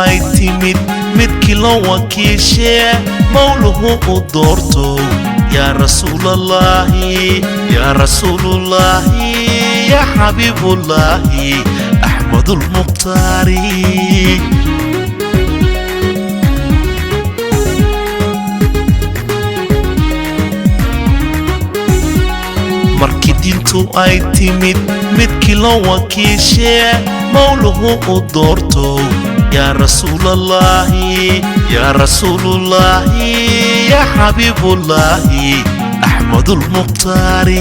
Ay timid midkii loo wakiishee Mawluhu u doorto, yaa Rasuulallaahi, yaa Rasuulullaahi, yaa Xabiibullaahi, Axmedulmukhtaari. Markii diintu ay timid midkii loo wakiishee Mawluhu u doorto, yaa Rasuulallaahi, yaa Rasuulullaahi, yaa Xabiibullaahi, Axmedulmukhtaari.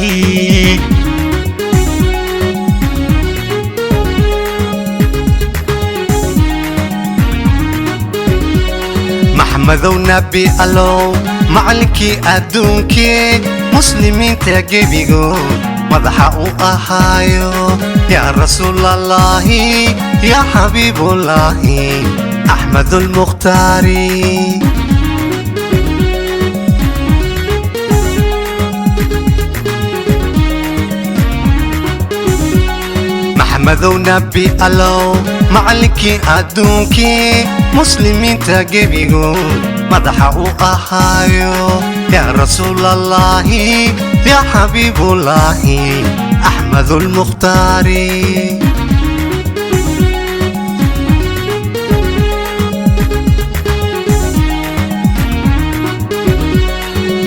Maxmedow Nabi Allow, macallinkii adduunkii, muslimiinta gebigood madaxa u ahaayo, yaa Rasuulallaahi, yaa Xabiibullaahi, Axmedulmukhtaari. Maxmedow Nabi Allow, macallinkii adduunkii, muslimiinta gebigood madaxa u ahaayo, yaa Rasuulallaahi, yaa Xabiibullaahi, Axmedulmukhtaari.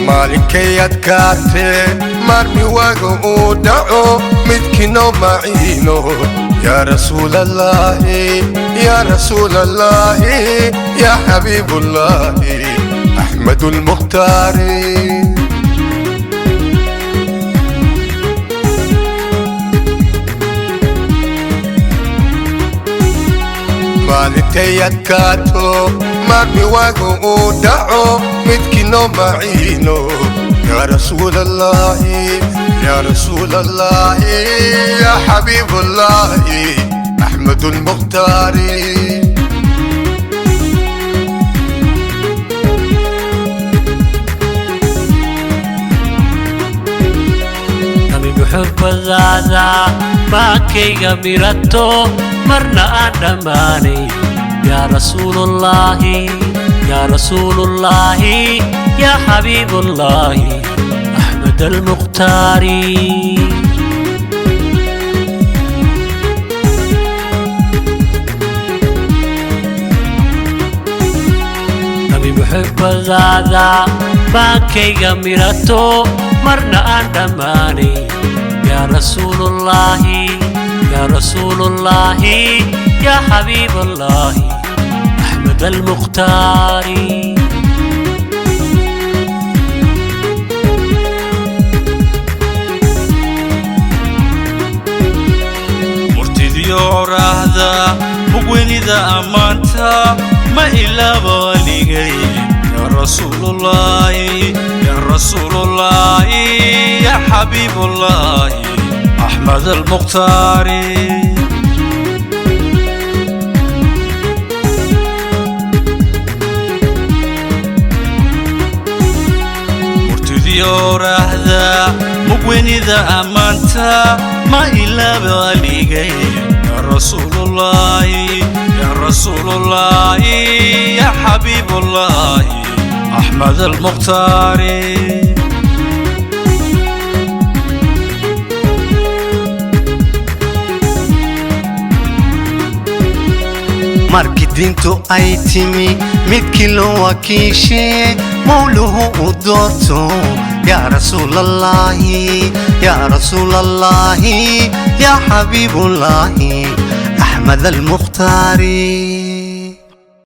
Maalinkay adkaatee maarmi waaga uu dhaco midkiinoo maciino, yaa Rasuulallaahi, yaa Rasuulallaahi, yaa Xabiibullaahi, Axmedulmukhtaari. Maalintay adkaato maarmi waaga uu dhaco midkiinoo maciino, yaa Rasuulallaahi, yaa Rasuulallaahi, yaa Xabiibullaahi, Axmedulmukhtaari. Nabi muxubbadaada maankayga mirato marna aan dhammaanay, yaa Rasuulullaahi, yaa Rasuulullaahi, yaa Xabiibullaahi, Axmed almukhtaari. Nabi muxubbadaada maankayga mirato marna aan dhammaanay, yaa Rasuulullaahi, yaa Rasuulullaahi, yaa Xabiibullaahi, Axmed almukhtaari. Murtidiyo oraahda mugweynida ammaanta ma ilaaba waligay, yaa Rasuulullaahi, yaa Rasuulullaahi, yaa Xabiibullaahi, Axmed almukhtaari. Murtidiyo oraahda mugweynida ammaanta ma ilaaba waligay, yaa Rasuulullaahi, yaa Rasuulullaahi, yaa Xabiibullaahi, Axmed almukhtaari. Markii diintu ay timi midkii loo wakiishee Mawluhu u doorto, yaa Rasuulallaahi, yaa Rasuulallaahi, yaa Xabiibullaahi, Axmed almukhtaari.